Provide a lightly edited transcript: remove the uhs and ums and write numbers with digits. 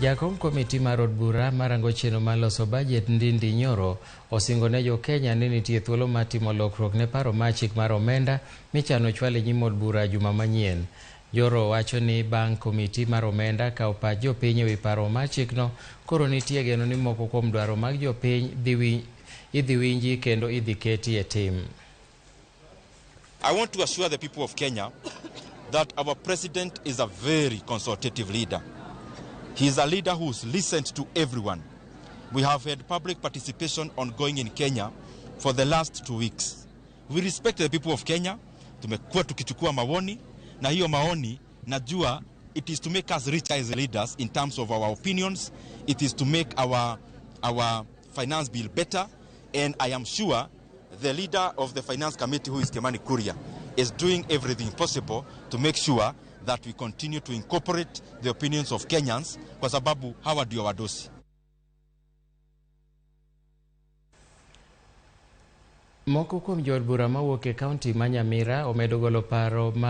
Jakom komiti mar od bura marango chenro mar loso bajet Ndindi Nyoro osingo ne jo-Kenya ni nitie thuolo mar timo lokruok ne paro mar chik mar omenda michano chwal e nyim od bura juma manyien. Nyoro wacho ni bang' komiti mar omenda kawo pach jopiny ewi paro mar chikno, koro nitie geno ni moko kuom dwaro mag jopiny idhi winji kendo idhi keti e tim. I want to assure the people of Kenya that our president is a very consultative leader. He is a leader who's listened to everyone. We have had public participation ongoing in Kenya for the last 2 weeks. We respect the people of Kenya. Tumekuwa tukichukua maoni na hiyo maoni najua it is to make us richer as leaders in terms of our opinions. It is to make our finance bill better, and I am sure the leader of the finance committee, who is Kimani Kuria, is doing everything possible to make sure that we continue to incorporate the opinions of Kenyans kwa sababu hawa ndio wadosi. Moko kuom jood bura mawuok e kaunti ma Nyamira omedo golo paro ma